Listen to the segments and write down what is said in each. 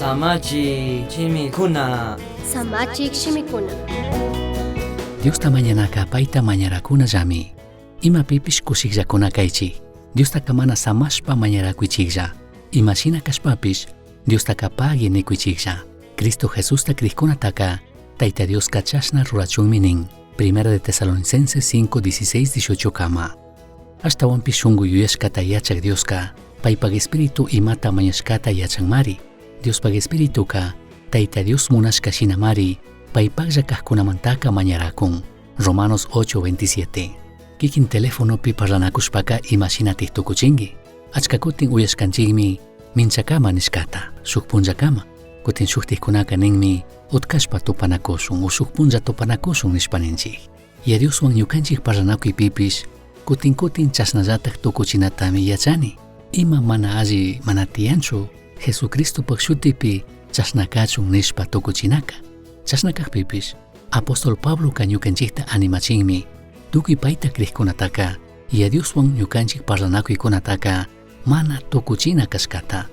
Samachi shimikuna. Samachik shimikuna. Diosta mañanaka paita mañarakunallami. Imapipish kushikllakuna kaychik. Diostaca mana samashpa mañarakuychiklla. Imashina kashpapish Diostaca pagui nikuychiklla. Cristo Jesusta crijkunataka Tayta Dioska chashna rurachunmi nin. Primera de Tesalonicenses 5, 16, 18 kama. Ashtahuanpish shungu yuyashcata yachaj Dioska paipaj espíritu imata mañashcata yachanmari. Diospaj espirituca Tayta Dios munashca shinamari paipajlla kajkunamantaka mañarakun. Romanos 8, 27. Kikin telefonopi parlanakushpaka imashinatik tukuchinki. Achka kutin uyashkanchikmi minchakama nishkata, shuk punllakama. Kutin shuktikkunaka ninmi utkashpa tupanakushun o shuk punlla tupanakushun nishpa ninchik. Yaya Dioswan ñukanchik parlanakuypipish kutin kutin chashnallatak tukuchinatami yachani. Ima mana alli mana tiyanchu Jesucristopak shutipi chashna kachun nishpa tukuchinaka. Chashna kakpipish apóstol Pabloka ñukanchikta animachinmi tukuy payta crijkunataka Yaya Dioswan ñukanchik parlanakuykunataka mana tukuchina kashkata.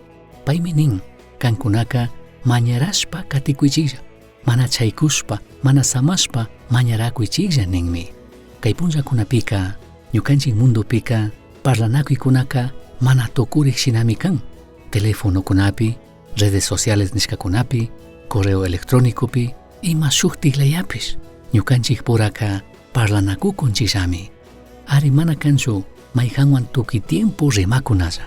Paymi nin, kankunaka mañarashpa katikuychiklla, mana chaykushpa, mana samashpa mañarakuychiklla ninmi. Kay punllakunapika ñukanchik mundopika parlanakuykunaka mana tukurik shinami kan. Telefonokunapi, redes sociales nishkakunapi, correo electrónicopi, ima shuktik layapish ñukanchik puraka parlanakukunchikllami. Ari mana kanchu mayhanwan tukuy tiempo rimakunalla.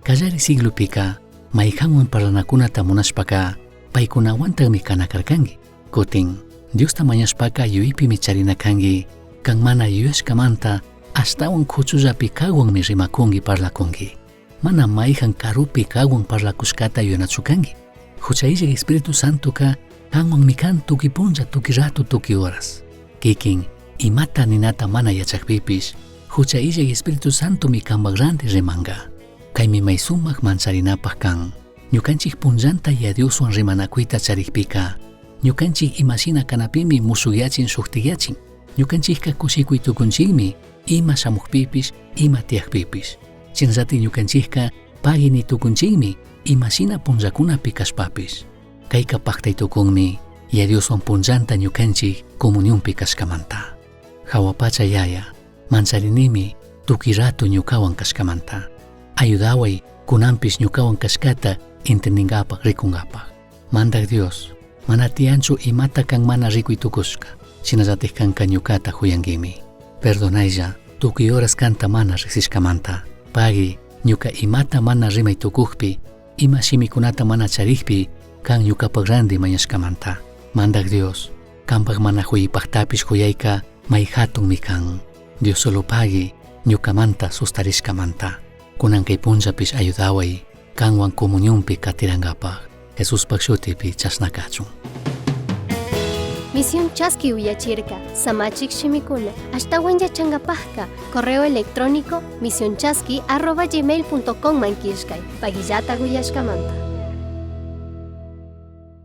Kallari siglopika mayhanwan parlanakunata munashpaka paykunawantakmi kana karkanki. Kutin Diosta mañashpaka yuypimi charina kanki, kan mana yuyashkamanta ashtawan kuchullapi kagwanmi rimakunki parlakunki. Mana mayhan karupi kagwan parlakushkata yuyanachu kanki. Hucha illak Espíritu Santoka kanwanmi kan tukuy punlla, tukuy rato, tukuy horas. Kikin imata ninata mana yachakpipish hucha illak Espíritu Santomi kanpak ranti rimanka. Kaymi may sumak mancharinapak kan. Ñukanchik punllanta Yaya Dioswan rimanakuyta charikpika, ñukanchik imashina kanapimi mushukyachin shuktikyachin. Ñukanchikka kushikuy tukunchikmi ima shamukpipish, ima tiyakpipish. Shinallatik ñukanchikka pagui ni tukunchikmi imashina punllakunapi kashpapish. Kayka paktay tukunmi Yaya Dioswan punllanta ñukanchik comunionpi kashkamanta. Jahua pacha Yaya, mancharinimi tukuy rato ñukawan kashkamanta. Ayudaway kunanpish ñukawan kashkata entendinkapak rikunkapak. Mandak Dios, mana tiyanchu imata kan mana rikuy tukushka, shinallatik kanka ñukata huyankimi. Perdonaylla tukuy horas kanta mana riksishkamanta. Pagui ñuka imata mana rimay tukukpi, ima shimikunata mana charikpi, kan ñukapak ranti mañashkamanta. Mandak Dios, kanpak mana huyipaktapish huyayka may hatunmi kan. Dios solo pagui ñukamanta sustarishkamanta. Kunan kay punllapish ayudaway kanwan comunionpi katirankapak. Jesuspak shutipi chashna kachun. Misión Chaski uyachirka, Samachik shimikuna, ashtawan yachankapajka, correo electrónico misionchaski@gmail.com man killkay, paguillata uyashkamanta.